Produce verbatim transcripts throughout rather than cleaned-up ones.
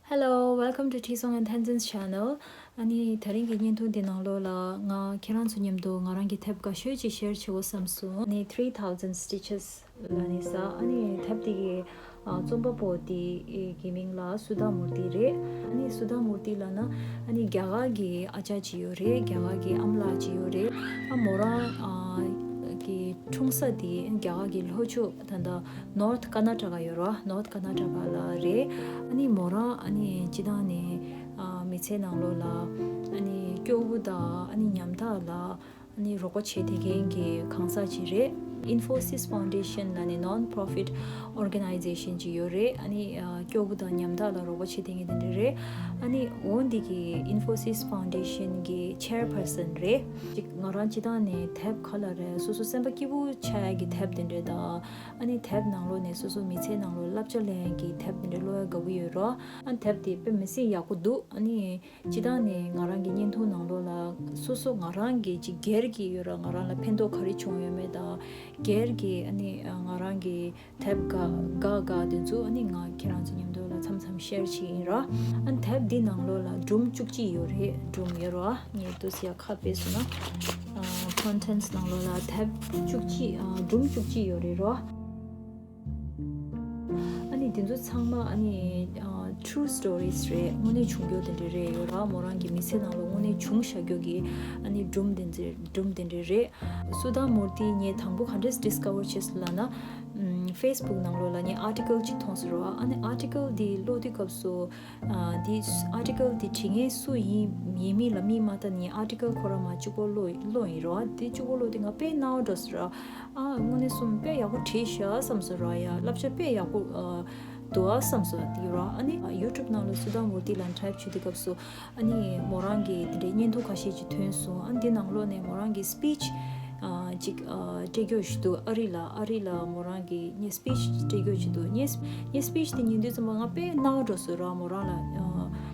Hello, welcome to T Song and Tenzin channel. ཨ་ནི་དེ་རིང་གི་བརྙན་ཐུང་འདི་ནང་ལོགས་ལ་ང་ཁྱེད་རང་ཚོ་མཉམ་དུ་ང་རང་གི་དེབ་དགའ་ཤོས་ཅིག་ཤེར་བྱེད་དགོས་བསམ་སོང་། ཨ་ནི་Three Thousand Stitches ལབ་ནས་ས། ཨ་ནི་དེབ་འདི་གི་ཨ་རྩོམ་པ་པོ་དེ་གི་མིང་ལ་སུ་དྷ་མུར་ཏི་རེད། ཨ་ནི་སུ་དྷ་མུར་ཏི་ལབ་ན་ཨ་ནི་རྒྱ་གར་གི་ཨ་ཅག་ཅིག་ཡོད་རེད། རྒྱ་གར་གི་ཨ་མ་ལགས་ཅིག་ཡོད་རེད། ཨ་མོ་རང་ཨ་གི་འཁྲུངས་ས་དེ་རྒྱ་གར་གི་ལྷོ་ཕྱོགས་ད་ལྟ་North Karnataka ཡོད་རེད། North Karnataka ལ་རེད། ཨ་ནི་མོ་རང་ཨ་ནི་སྤྱིར་བཏང་ནས་ཨ་མི་ཚེ་ནང་ལོགས་ལ་ཨ་ནི་སྐྱོ་བོ་དང་ཨ་ནི་ཉམ་ཐག་ལ་ཨ་ནི་རོགས་པ་བྱེད་བསྡད་མཁན་གྱི་གང་ཟག་ཅིག་རེད། Infosys Foundation ལབ་ནས་non-profit organization ཅིག་ཡོད་རེད། ཨ་ནི་ཨ་སྐྱོ་བོ་དང་ཉམ་ཐག་ལ་རོགས་པ་བྱེད་བསྡད་མཁན་དེ་འདྲ་རེད། ཨ་ནི་འོ་འདི་གི་Infosys Foundation གི་chairperson རེད། ཅིག་ང་རང་སྤྱིར་བཏང་ནས་དེབ་ག་ལ་རེད། སོ་སོ་སེམས་པ་སྐྱིད་པོ་ཆགས་ཡག་གི་དེབ་དེ་འདྲ་དང་། ཨ་ནི་དེབ་ནང་ལོགས་ནས་སོ་སོ་མི་ཚེ་ནང་ལོགས་བསླབ་བྱ་ལེན་ཡག་གི་དེབ་དེ་འདྲ་ཀློག་ཡག་དགའ་པོ་ཡོད་རེད། ཨ་ནི་དེབ་དེ་དཔེ་མི་སྲིད་ཡག་པོ་འདུག་ཨ་ནི་སྤྱིར་བཏང་ནས་ང་རང་གི་བརྙན་ཐུང་ནང་ལོགས་ལ་སོ་སོ་ང་རང་གི་ཅིག་སྒེར་གྱི་ཡོད་ར། ང་རང་ལ་ཕན་ཐོགས་ག་རེ་བྱུང་ཡོད་མེད་དང་། སྒེར་གྱི་ཨ་ནི་ང་རང་གི་དེབ་དགའ་དགའ་དགའ་དེ་ཚོ་ཨ་ནི་ང་ཁྱེད་རང་ཚོ་མཉམ་དུ་ལ་མཚམས་མཚམས་ཤེར་བྱེད་ཡིན་ར། ཨ་ནི་དེབ་འདི་ནང་ལོགས་ལ་སྒྲུང་བཅུ་གཅིག་ཡོད་རེད། སྒྲུང་ཡོད་ར། ངས་ཏོག་ཙམ་ཡ་ཁ་ཕྱེ་སོང་ན། ཨ་contents ནང་ལོགས་ལ་དེབ་བཅུ་གཅིག་ཨ་སྒྲུང་བཅུ་གཅིག་ཡོད་རེད་ར། ཨ་ནི་དེ་ཚོ་ཚང་མ་ཨ་ནི་ཨ་true stories རེད། དངོས་གནས་བྱུང་རྒྱུ་དེ་འདྲ་རེད་ཡོད་ར། མོ་རང་གི་མི་ཚེ་ནང་ལ་དངོས་གནས་བྱུང་བཞག་རྒྱུ་གི་ཨ་ནི་སྒྲུང་དེ་འདྲ་སྒྲུང་དེ་འདྲ་རེད། སུ་དྷ་མུར་ཏི་ངས་དང་པོ་ག་འདྲས་discover བྱས་སོང་ལབ་ན། ཨམ་Facebook ནང་ལོགས་ལ་ངས་article ཅིག་མཐོང་སོང་ར། ཨ་ནི་article འདི་ཀློག་དུས་སྐབས་སུ། ཨ་འདི་article འདི་བྲིས་མཁན་སུ་ཡིན་མིན་ལ་དམིགས་མ་བལྟས་ནས་article ཁོ་རང་མ་གཅིག་པོ་ཀློག་ཀློག་ཡིན་ར། དེ་གཅིག་པོ་ཀློག་དུས་ང་དཔེ་སྣང་བ་འགྲོ་སོང་ར། ཨ་དངོས་གནས་གསུམ་དཔེ་ཡག་པོ་བྲིས་ཤག་བསམ་སོང་ར། ཡ་བསླབ་བྱ་དཔེ་ཡག་པོ་ཨ་འདུག་ཨ་བསམ་སོང་དེ་ར། ཨ་ནི་YouTube ནང་ལ་སུ་དྷ་མུར་ཏི་ལ་type བྱེད་དུས་སྐབས་སུ། ཨ་ནི་མོ་རང་གི་དེ་འདྲའི་བརྙན་ཐུང་ཁ་ཤས་ཅིག་ཐོན་སོང་། ཨ་འདི་ནང་ལོགས་ནས་མོ་རང་གི་speech ཨ་ཅིག་ཨ་སྤྲད་རྒྱུ་ཞིག་འདུག་ཨ་རི་ལ་ཨ་རི་ལ་མོ་རང་གི་ངས་speech སྤྲད་རྒྱུ་ཞིག་འདུག་ངས་ངས་speech དེ་ཉན་དུས་ཙམ་པ་ང་དཔེ་སྣང་བ་འགྲོ་སོང་ར། མོ་རང་ལ་ཨ་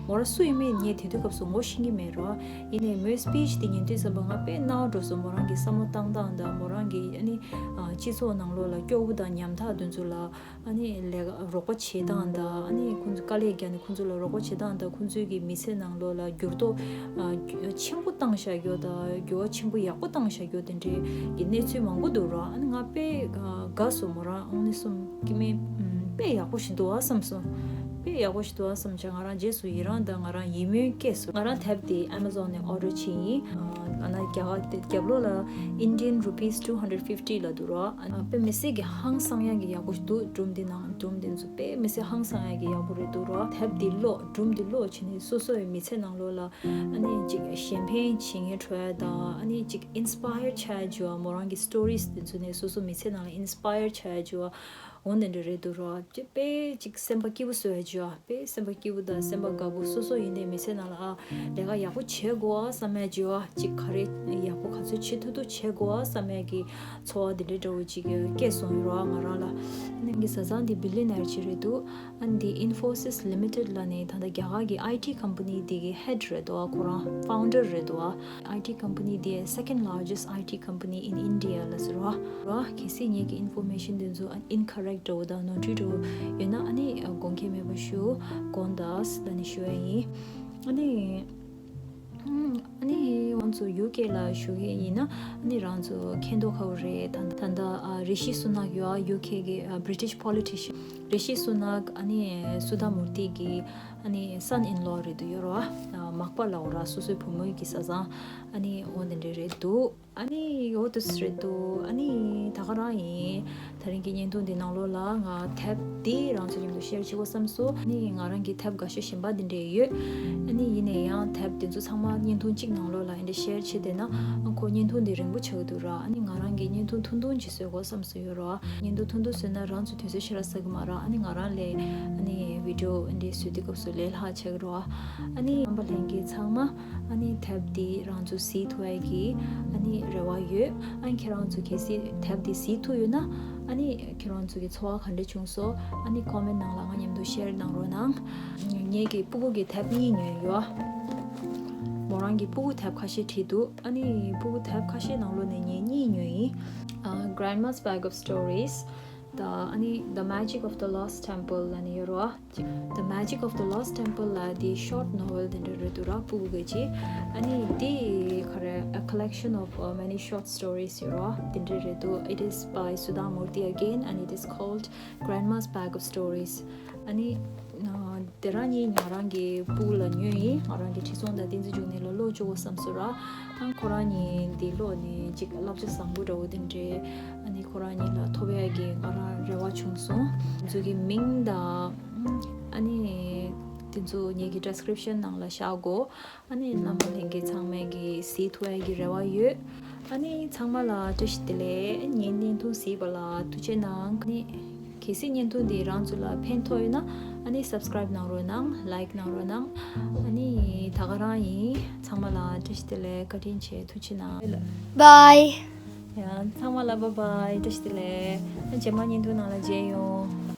མོ་རང་སུ་ཡིན་མིན་ངས་དེ་དུས་སྐབས་སུ་ངོ་ཤེས་ཀྱི་མེད་ར། ཡིན་ནའི་མོའི་speech དེ་ཉན་དུས་ཙམ་པ་ང་དཔེ་སྣང་བ་འགྲོ་སོང་། མོ་རང་གི་བསམ་བློ་བཏང་སྟངས་དང་མོ་རང་གི་ཨ་ནི་ཨ་སྤྱི་ཚོགས་ནང་ལོགས་ལ་སྐྱོ་བོ་དང་ཉམ་ཐག་དེ་ཚོ་ལ། ཨ་ནི་ལས་ཀ་རོགས་པ་བྱེད་སྟངས་དང་། ཨ་ནི་ཁོང་ཚོ་དཀའ་ལས་བརྒྱབ་ནས་ཁོང་ཚོ་ལ་རོགས་པ་བྱེད་སྟངས་དང་། ཁོང་ཚོའི་གི་མི་ཚེ་ནང་ལོགས་ལ་འགྱུར་ལྡོག་ཨ་ཆེན་པོ་བཏང་བཞག་རྒྱུ་དང་། འགྱུར་བ་ཆེན་པོ་ཡག་པོ་བཏང་བཞག་རྒྱུ་དེ་འདྲའི་གི་གནས་ཚུལ་མང་པོ་འདུག་ར། ཨ་ནི་ང་དཔེ་ཨ་དགའ་སོང་། མོ་རང་དངོས་གནས་གསུམ་སྐྱེ་དམན་ཨམ་དཔེ་ཡག་པོ་ཞིག་འདུག་ཨ་བསམ་སོང་། དཔེ་ཡག་པོ་ཞིག་འདུག་ཨ་བསམ་བྱས་ང་རང་རྗེས་སུ་ཡི་རང་དང་ང་རང་ཡིད་སྨོན་སྐྱེས་སོང་། ང་རང་དེབ་དེ་Amazon ནས་order བྱས་ཡིན། ཨ་ན་རྒྱ་གར་དེ་རྒྱབ་ལོགས་ལ་Indian rupees two hundred fifty ལ་འདུག་ར། ཨ་དཔེ་མི་སྲིད་ཀྱི་ཧང་སང་ཡག་གི་ཡག་པོ་ཞིག་འདུག་སྒྲུང་འདི་ནང་སྒྲུང་འདི་ཚོ་དཔེ་མི་སྲིད་ཧང་སང་ཡག་གི་ཡག་པོ་རེད་འདུག་ར། དེབ་འདི་ཀློག་སྒྲུང་འདི་ཀློག་བྱས་ནས་སོ་སོ་ཡི་མི་ཚེ་ནང་ལོགས་ལ་ཨ་ནི་ཅིག་གཞན་ཕན་བྱེད་མཁན་འཕྲོད་ཡ་དང་། ཨ་ནི་ཅིག་inspire བྱ་ཡ་བྱས་པ། མོ་རང་གི་stories འདི་ཚོ་ནས་སོ་སོ་མི་ཚེ་ནང་ལ་inspire བྱ་ཡ་བྱས་པ། འོ་འདི་འདྲ་རེད་འདུག་ར། ཅིག་དཔེ་ཅིག་སེམས་པ་སྐྱིད་པོ་བཟོ་ཡ་བྱས་པ། དཔེ་སེམས་པ་སྐྱིད་པོ་དང་སེམས་པ་དགའ་པོ། སོ་སོ་ཡིན་ནའི་མི་ཚེ་ནང་ལ་ཨ་ལས་ཀ་ཡག་པོ་བྱེད་དགོས་ཨ་བསམ་ཡ་བྱས་པ། ཅིག་ག་རེ་ཡག་པོ་ག་ཚོད་བྱེད་ཐུབ་ཐུབ་བྱེད་དགོས་ཨ་བསམ་ཡ་གི་ཚོར་བ་འདི་འདྲ་འདྲ་བོ་ཅིག་སྐྱེས་སོང་ཡོད་ར། ང་རང་ལ་ནང་གི་བཟའ་ཚང་འདི་billionaire ཅིག་རེད་འདུག་ཨ་འདི་Infosys Limited ལ་ནི་ད་ལྟ་རྒྱ་གར་གི་IT company འདི་གི་head རེད་འདུག་ཨ་ཁོ་རང་founder རེད་འདུག་ཨ། IT company འདི་second largest IT company in India ལ་ཟེར་བ། ར་གལ་སྲིད་ངེད་ཀྱི་information འདི་ཚོ་incorrect འདྲ་བོ་དང་ནོར་འཁྲུལ་འདྲ་བོ་ཡོད་ན་ཨ་ནི་དགོངས་འགལ་མེད་པ་ཞུ། དགོངས་དག་ལ་ནི་ཞུ་ཡ་ཡིན། ཨ་ནི་ཨ་ནི་ང་ཚོ་UK ལ་བཞུགས་མཁན་ཡིན་ན་ཨ་ནི་རང་ཚོ་མཁྱེན་རྟོགས་ཁ་བོ་རེད། ད་ད་ལྟ་ཨ་རི་ཤི་སུ་ནག་ཡོད་ཨ། UK གི་ཨ་British politician རི་ཤི་སུ་ནག་ཨ་ནི་སུ་དྷ་མུར་ཏི་གི་ཨ་ནི་son in law རེད་འདུག་ཡོད་ར། ཨ་མག་པ་ལབ་དགོས་ར། སོ་སོའི་བུ་མོའི་གི་བཟའ་ཚང་ཨ་ནི་འོ་འདི་འདྲ་རེད་འདུག་ཨ་ནི་འོ་དེ་རེད་འདུག་ཨ་ནི་ད་ག་རང་ཡིན། དེ་རིང་གི་བརྙན་ཐུང་འདི་ནང་ལོགས་ལ་ང་དེབ་འདི་རང་ཚོ་མཉམ་དུ་share བྱེད་དགོས་བསམ་སོང་། ཨ་ནི་ང་རང་གི་དེབ་དགའ་ཤོས་གཞན་པ་འདི་འདྲས་ཡོད། ཨ་ནི་ཡིན་ན་ཡང་དེབ་དེ་ཚོ་ཚང་མ་བརྙན་ཐུང་གཅིག་ནང་ལོགས་ལ་འདི་འདྲས་share བྱས་བསྡད་ན་ཨ་ཁོ་བརྙན་ཐུང་འདི་རིང་པོ་ཆགས་ཀྱི་འདུག་ར། ཨ་ནི་ང་རང་གི་བརྙན་ཐུང་ཐུང་ཐུང་ཅིག་བཟོ་དགོས་བསམ་སོང་ཡོད་ར། བརྙན་ཐུང་ཐུང་ཐུང་བཟོས་ན་རང་ཚོ་དུས་ཚོད་ཞེ་དྲག་ཟ་གི་མ་རེད། ཨ་ནི་ང་རང་ལས་ཨ་ནི་video འདི་བཟོ་དུས་སྐབས་སུ་ལས་སླ་ཆགས་ཀྱི་རེད། ཨ་ནི་རྣམ་པ་ལྷན་རྒྱས་ཚང་མ་ཨ་ནི་དེབ་འདི་རང་ཚོ་གཟིགས་ཐུབ་ཡ་གི་ཨ་ནི་རེ་བ་ཡོད། ཨ་ནི་ཁྱེད་རང་ཚོ་གལ་སྲིད་དེབ་འདི་གཟིགས་ཐུབ་ཡོད་ན་ཨ་ནི་ཁྱེད་རང་ཚོ་གི་ཚོར་བ་ག་འདྲ་བྱུང་སོང་། ཨ་ནི་comment ནང་ལ་ང་མཉམ་དུ་share གནང་རོགས་གནང་། ངེད་ཀྱི་སྤུ་གུ་གི་དེབ་གཉིས་ཉོས་ཡོད། མོ་རང་གི་སྤུ་གུ་དེབ་ཁ་ཤས་བྲིས་འདུག་ཨ་ནི་སྤུ་གུ་དེབ་ཁ་ཤས་ནང་ལོགས་ནས་ངས་གཉིས་ཉོས་ཡིན། ཨ་Grandma's Bag of Stories The ཨ་ནི་The Magic of the Lost Temple ལབ་ནི་ཡོད་རེད་བ། The Magic of the Lost Temple ལབ་དེ་short novel དེ་འདྲ་རེད་འདུག་ར། སྤུ་གུ་གི་ཅིག་ཨ་ནི་དེ་ག་རེ། A collection of uh, many short stories ཡོད་རེད་བ། དེ་འདྲ་རེད་འདུག It is by Sudhamurthy again and it is called Grandma's Bag of Stories. ཨ་ནི་དེ་རང་གཉིས་ང་རང་གི་སྤུ་གུ་ལ་ཉོས་ཡིན། ང་རང་གི་ཁྲི་སྲོང་དང་བསྟན་འཛིན་འབྱུང་གནས་ལ་ཀློག་བཅུག་གོ་བསམ་སོང་ར། ཨ་ཁོ་རང་གཉིས་འདི་ཀློག་ནས་ཅིག་བསླབ་བྱ་བཟང་པོ་འདྲ་བོ་དེ་འདྲའི་ཨ་ནི་ཁོ་རང་གཉིས་ལ་ཐོབ་ཡག་གི་ང་རང་རེ་བ་བྱུང་སོང་། དེ་ཚོ་གི་མིང་དང་ཨ་ནི་དེ་ཚོ་ངེད་ཀྱི་description ནང་ལ་བཞག་གོ་ཨ་ནི་རྣམ་པ་ལྷན་རྒྱས་ཚང་མས་ཀྱི་གཟིགས་ཐུབ་ཡག་གི་རེ་བ་ཡོད། ཨ་ནི་ཚང་མ་ལ་བཀྲ་ཤིས་བདེ་ལེགས། ངའི་བརྙན་ཐུང་གཟིགས་པ་ལ་ཐུགས་རྗེ་གནང་། ཨ་ནི་གལ་སྲིད་བརྙན་ཐུང་འདི་རང་ཚོ་ལ་ཕན་ཐོགས་ཡོད་ན་ཨ་ནི་subscribe གནང་རོགས་གནང་། Like གནང་རོགས་གནང་། ཨ་ནི་ད་ག་རང་ཡིན། ཚང་མ་ལ་བཀྲ་ཤིས་བདེ་ལེགས། བཀའ་དྲིན་ཆེ། ཐུགས་རྗེ་གནང་། Bye. ཡང་ཚང་མ་ལ་bye bye། བཀྲ་ཤིས་བདེ་ལེགས། ཨ་རྗེས་མ་བརྙན་ཐུང་ནང་ལ་མཇལ་ཡོང་།